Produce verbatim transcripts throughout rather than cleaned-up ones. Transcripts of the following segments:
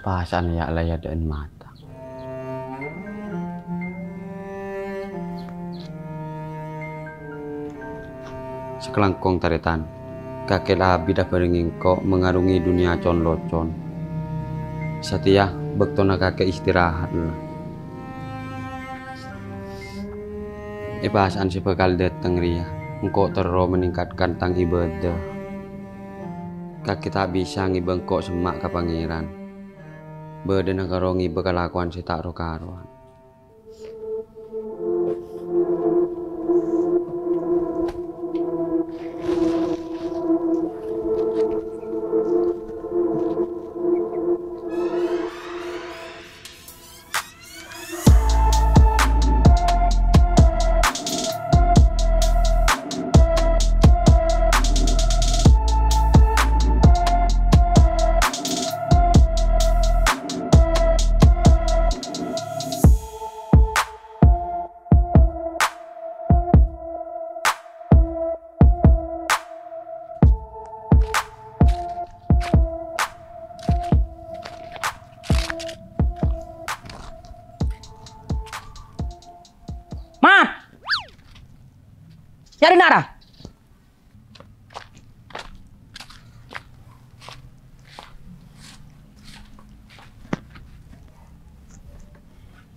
Pasa'an ya' la ya dâ'en mata. Sakalangkong tarètan, kakè la abit abhârengngè engko' mangarongè dunnya con-locon. Satèya bâktona kakè istirahat la. È pasa'an sè bhâkal dâteng rèya, engko' terro meningkatkan tang ibadah. Kakè ta' bisa ngibâ engko' semma' ka Pangèran. Bâdâna karo ngibâ kalakowan sè ta' ro-karowan. Mat! Nyarè nara!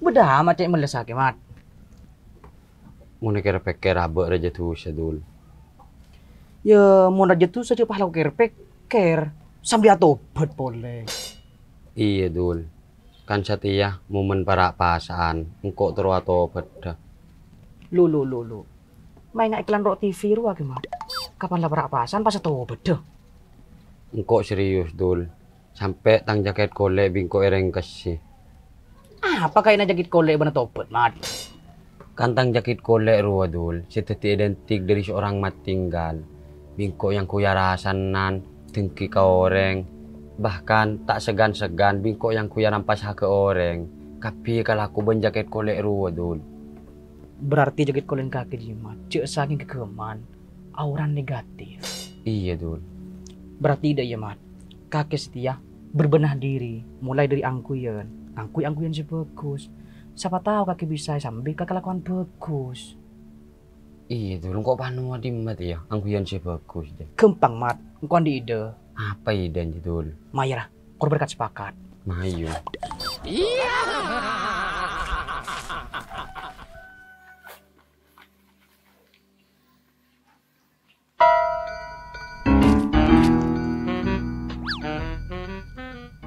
Bâdâ amat cè' mellessaghi, Mat. Mon èkèr-pèkkèr abâ' rajâ dhusa, Dul. Yâ, mon rajâ dhusa, jhâ' pas la kèr-pèkkèr, sambi atobhât polè. Iyâ, Dul. Kan satèya momen para' pasa'an, engko' terro atobhâdhâ. Lu, lu, lu, lu. Maènga' iklan ro' T V rowa ghi, Mat. Kapan la para' pasa'an pas atobhâdhâ? Engko' serius, Dul. Sampè' tang jakèt kolè' bi' engko' èrèngkessè. Apa kaèna jakèt kolè' bân atobhât, Mat? Kan tang jakèt kolè' rowa, Dul, sè dhâddhi identik dâri seorang mat tinggal. Bi' engko' èangghuyâ rasanan, dengki ka orèng, bahkan ta' segan-segan bi' engko' èangghuyâ rampas haghâ orèng. Kabbhi èkalako bân jakèt kolè' rowa, Dul. Berarti jakèt kolè'na kakè jiyâ, Mat, jhâ' sakèng ghâghâman, aurana negatif. Iyâ, Dul. Berarti dâ' iyâ, Mat, kakè satèya berbenah diri, mulai dâri angghuyan, ngangghuy angghuyan sè bhâghus. Sapa tao kakè bisa èsambit ka kalakowan bhâghus. Iyâ, Dul, engko' panowa dimma, yâ, angghuyan sè bhâghus, yâ? Ghâmpang, Mat. Engko' andi' idè. Apa idèna, Dul? Mayu ra, kor berkat sepakat. Mayu.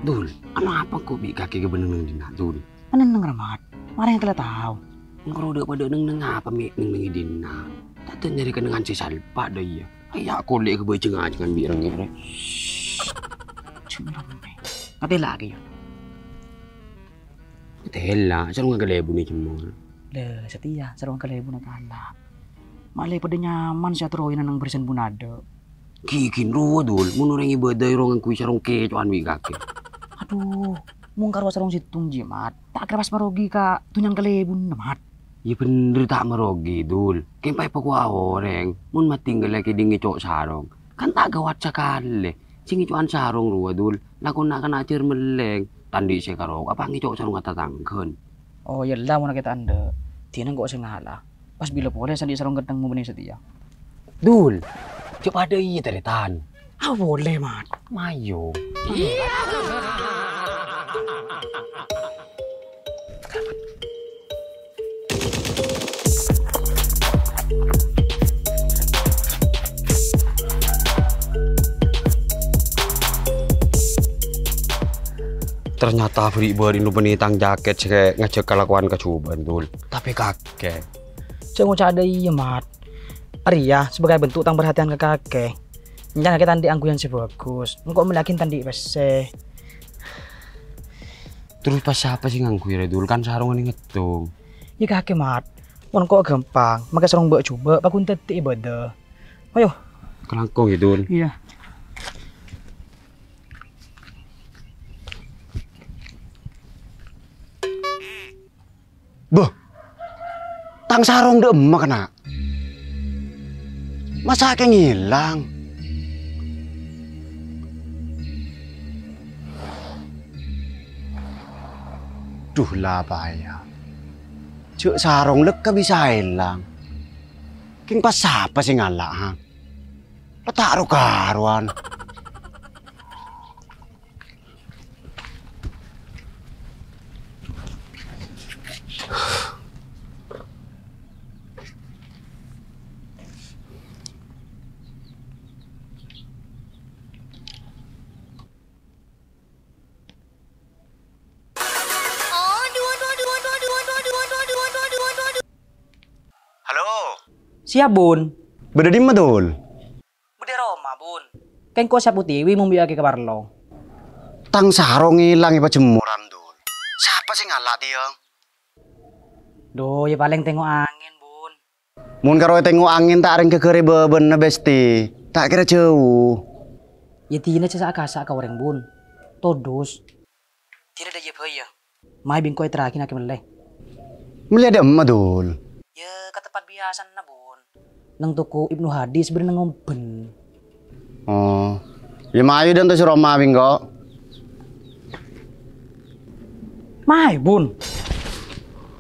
Dul, anu apa engko' bi' kakè ghâbây neng-neng dinna', Dul? Neng-neng ra, Mat. Marè engko' la tao. Engko' dâ' padâ neng-neng apa mè' neng-neng è dinna'? Tadâ' nyarè kennengngan sè salpa dâ' iyâ. Ayo kolè' ghâbây jhâng-ajhângan bi' rèng-orèng. Jhâng-ajhângan. Ngatèla' kakè, yâ. Tella, sarong kalèbunna jemmor. Lè, satèya, sarong kalèbunna kala. Malè padâ nyaman sè aterroyana neng barisan bunadâ'. Ghi-ghin rowa, Dul, mon orèng ibâdâ èro ngangghuy sarong kèco'an bi' kakè. Adhu, mon karo sarong sèttong jiyâ, Mat, ta' kèra pas marogi ka dhunnyana kalèbunna, Mat. Iyâ bhender ta' marogi, Dul. Kèng pas èpakowa orèng, mon matè ngghâllâ' kèdhing ngèco' sarong, kan ta' ghâwât sakalè. Sè ngèco'an sarong rowa, Dul, lakona kana' jhâr mellèng. Ta' andi' sè karo apa ngèco' sarong atatangghâna. Oh, iyâ la, mon kakè ta' endâ'. Dinah engko' sè ngala'. Pas bilâ polè sè andi' sarong ghânteng mon bânnè satèya. Dul, jhâ' padâ iyâ tarètan. Ah, polè, Mat. Mayu. Ternyata bâri'-bâri' nopènè tang jakèt sè ngajhâk kalakowan kajhubâ'ân, Dul. Tapè kakè. Jhâ' ngoca' dâ' iyâ, Mat. Arèya sebagai bentuk tang parhatèyan ka kakè. Èncan kakè ta' andi' angghuyan sè bhâghus. Engko' mellèyaghi ta' andi' pèssè. Terros pas sapa sè ngangghuy rè, Dul? Kan sarongnga nèng ngèttong. Iyâ kakè, Mat. Mon engko' ghâmpang, makè sarong bâ' jhubâ' paghun dhâddhi ibâdâ. Ayo. Kalangkong yâ, Dul. Iyâ. Bâh, tang sarong dâ' emma kèna'? Masa' kèng èlang? Adhu, la paya. Jhâ' sarong lekka bisa èlang. Kèng pas sapa sè ngala', ha? La ta' ro-karowan. Halo. Siap, Bun. Bâdâ è dimma, Dul? Bâdâ è roma, Bun. Kèng engko' sè potiwi mon bi' aghi kaparlo. Tang sarong èlang è pajemmoran, Dul. Sapa sè ngala', Tiyang? Dhu, ya palèng tèngo' angèn, Bun. Mon karo ètèngo' angèn ta' rèng ghâghâr è bâbâna, Besti. Ta' kèra jhâu. Ya dinah jhâ' sa'-kasa' ka orèng, Bun. Todus. Dinah dâ' iyâ bhâi, ya. Mayu bi' engko' èterraghi nangkè mellè. Mellè dâ' emma, Dul? Ya, ka tempat biyasana, Bun. Neng toko Ibnu Hadis bâdâ neng ombhen. Oh. Ya mayu dâ' ento' sè roma bi' engko'. Mayu, Bun.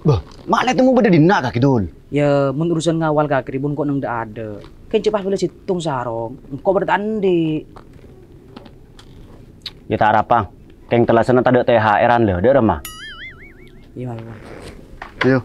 Bâh, ma' lè temmo bâdâ dinna' kakè, Dul? Ya, mon urusan ngawal kakè, Bun, ko' neng dâ'-adâ'. Kèng cè' pas bâlâ sèttong sarong, engko' bâdâ ta' andi'. Ya ta' arapa. Kèng tellasanna tadâ' T H R-an lho, dâ' remma. Iya, Bang. Ayo.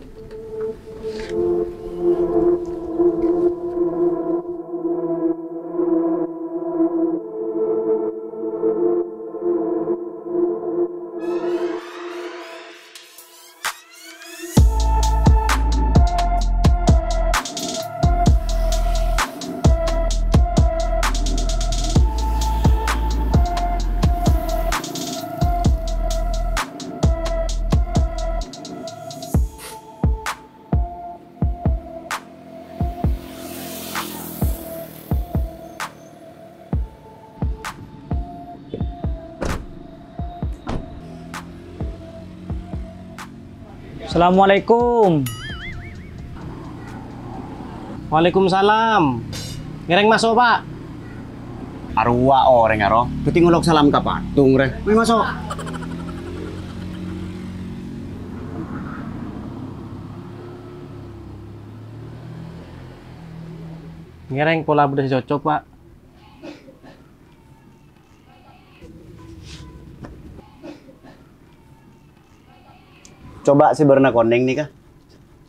Assalamualaikum. Waalaikumsalam. Ngèrèng maso', Pak. Arowa orèng aro. Dhâddhi ngolok salam ka paddhung, rè. Mayu maso'. Ngèrèng pola bâdâ sè cocok, Pak. Coba sè bârna konèng nèka.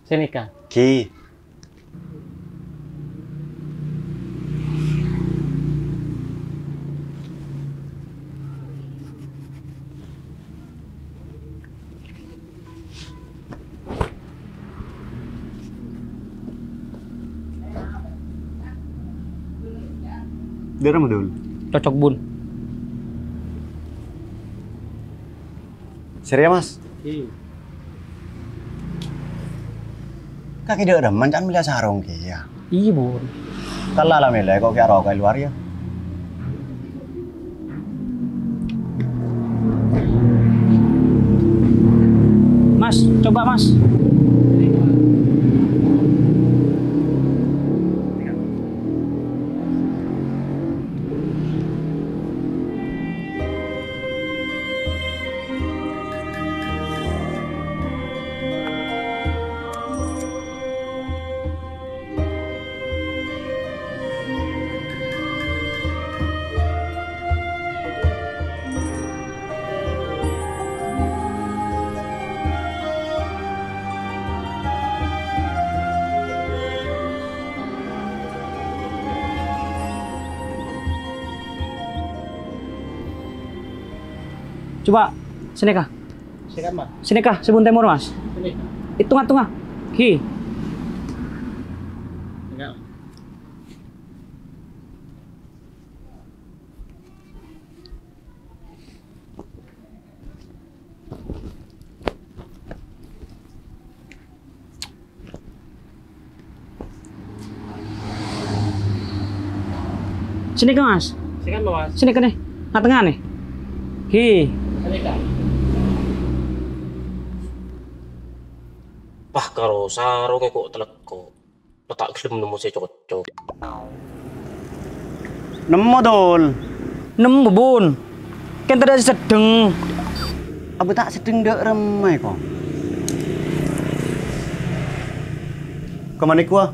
Sè nèka. Ghi. Dârâmma, Dul? Cocok, Bun. Sèrèya, Mas? Iyâ. Kakè dârâmma can mellèya sarong kèya? Iyâ, Bun. Kala la mellèya, ko' kèya aro ka lowar, yâ. Mas, coba, Mas. Coba, sini, Kak. Sikat, Mas. Sini, Kak, sabun tèmor, Mas. Sini. Hitungan, hitungan. Ghi. Enggak. Sini, Kak, Mas. Sini, Mas. Sini, Kak, nih. Tengah-tengah, nih. Ghi. Sini, Kak. Wah, karo sarongnya kok teleko. Lo ta' gelem nemmo sè cocok. Nemmo, Dul. Nemmo, Bun. Kèng tadâ' sè seddheng. Apa ta' seddheng dâ' remma, kok? Kamanè kowa?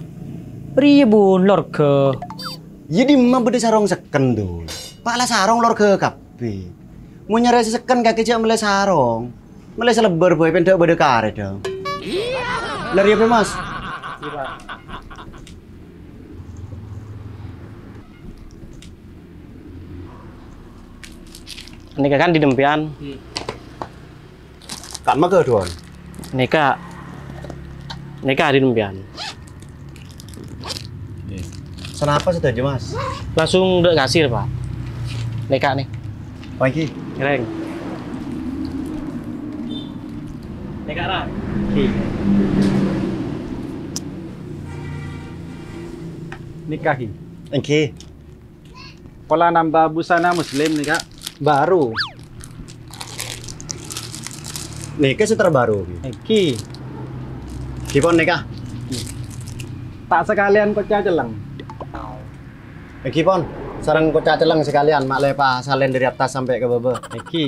Rèya, Bun, lorghâ. Iyâ, dimma bâdâ sarong sekken, Dul? Pa' la sarong lorghâ kabbhi. Mon nyarè sè sekken kakè jhâ' mellè sarong. Mellè sè lebbâr bhâi, pènḍâ' bâdâ karè, dâng. Lèr iyâ, Bun, Mas? Nèka kan ḍi' sampèyan. Kan maghâ, Don? Nèka, nèka ḍi' sampèyan. Sanapa sadhâjâ, Mas? Langsung ḍâ' kasir, Pak. Nèka, nè. Oh, èngghi. Rèng. Nèka, ra. Èngghi. Nèka, ghi. Èngghi. Pola nambâ busana muslim nèka, bhâru. Nèka sè terbaru, ghi? Èngghi. Ghi, Pon, nèka. Ta' sakalèyan koca' cellèng. Èngghi, Pon, sareng koca' cellèng sakalèyan, ma' lè èpasalèn ḍâri attas sampè' ka bâbâ. Èngghi.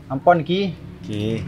Ampon, ghi. Ghi.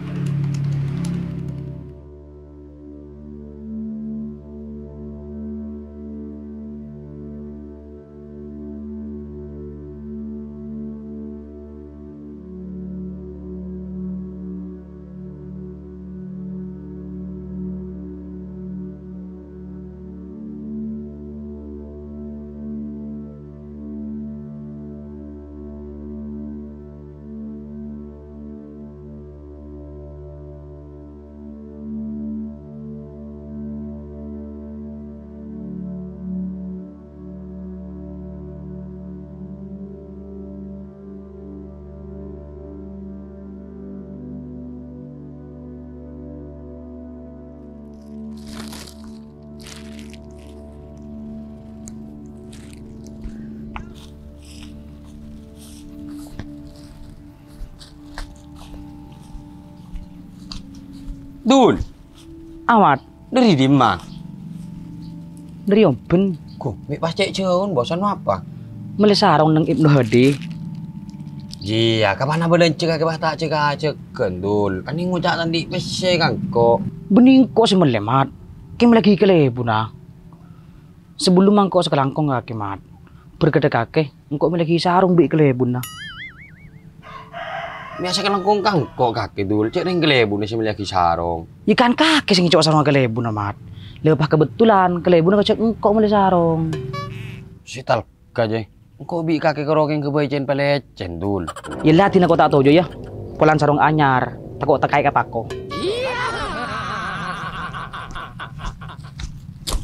Dul. Amat. Ḍâri ḍimma? Ḍâri ombhen. Ghu, mè' pas cè' jhâun, bosan apa? Mellè sarong neng Ibnu Hadi. Iyâ, kapana bâlânjhâ kakè pas ta' cè'-kacè'an, Dul. Kan ngoca' ta' anḍi' pèssè ka engko'. Bânnè engko' sè mellè, Mat. Kè mellèaghi kalèbunna. Sabellunna engko' sakalangkong kakè, Mat. Berkadhâ kakè, engko' mellèaghi sarong bi' kalèbunna. Mè' sakalangkong ka engko' kakè, Dul. Cè' rèng kalèbunna sè mellèaghi sarong. Yâ kan kakè sè ngèco' sarong kalèbunna, Mat. Lè pas kabhendherrân, kalèbunna ngajhâk engko' mellè sarong. Sè talka, jâ. Engko' bi' kakè karo kèng ghâbây cèn-palècèn, Dul. Yâ la, dinah ko' ta' toju', yâ. Polana sarong anyar, tako' ta' kaè ka pako.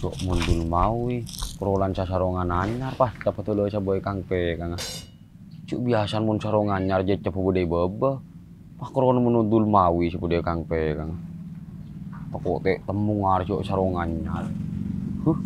Cok, mon Dul mau, wi. Karo lan sasarongan anyar, pas, ta' bhâdhâlâ sabâi kang pèkangnga. Cuk, biyasana mon sarong anyar jhâ' cabbhu bâḍâ è bâbâ. Pas karo mon Dul mau sè bâḍâ è kang pèkangnga. Tako' ta' temmo ngarjâ sarong anyar. Huh.